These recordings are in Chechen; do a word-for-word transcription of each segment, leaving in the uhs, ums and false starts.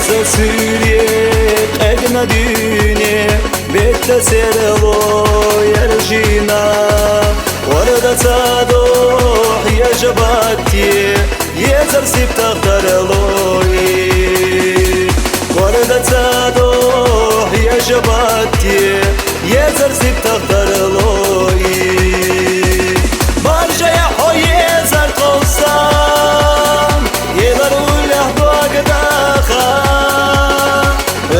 Суьре къегна дуьне, бетта серло яржийна, варда ца дохь я жа батте, езар сиптах тарлой. Варда ца дохь я жа батте, езар сиптах тарлой. Маржа я хьо езар тховсан, елар уллехь дог даха.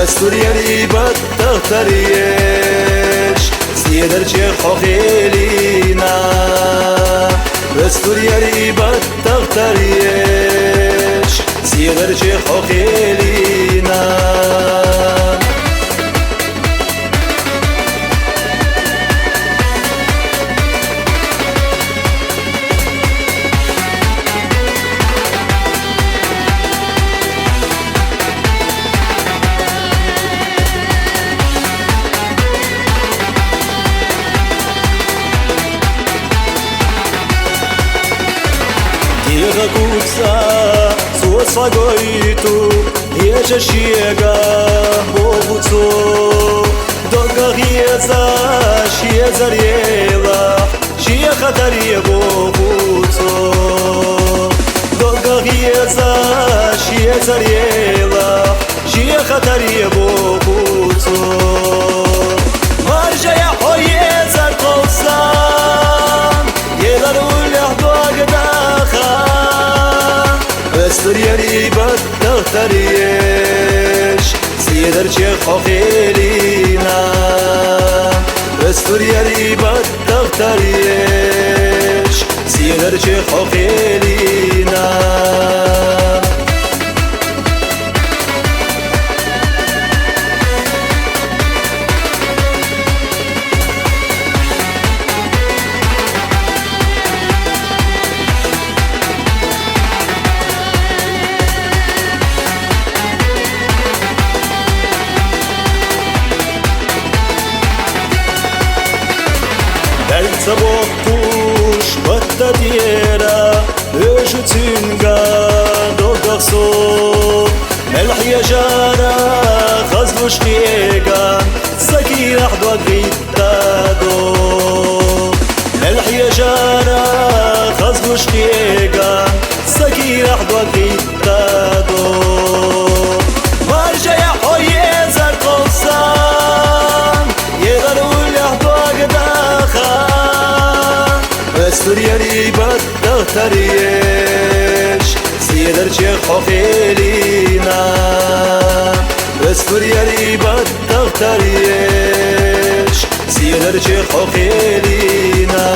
Оьстур яр и баттах таръеш, седар чех хьо хилийна. Оьстур яр и баттах таръеш, седар чех хьо хилийна. Дегӏа куца цо схьагойту, хьежа шега боху цо. Доггах еза ши езар елахь, шеха таре боху цо. Доггах еза ши езар елахь, шеха таре боху цо. Маржа я хьо езар тховсан, елар уллехь дог даха. Оьстур яр и баттах таръеш, седар чех хьо хилийна. Оьстур яр и баттах таръеш, седар чех хьо хилийна. Баьлла ца боккхуш баттал тӀера, оьшу цуьнга доггах со. Мел хьежара хазлуш кхеган, са кийрахь дог гӀиттадо. Мел хьежара хазлуш кхеган, са кийрахь дог гӀиттадо. Маржа я хьо езар тховсан, елар уллехь дог даха. Оьстур яр и баттах таръеш, седар чех хьо хилийна. Оьстур яр и баттах таръеш, седар чех хьо хилийна.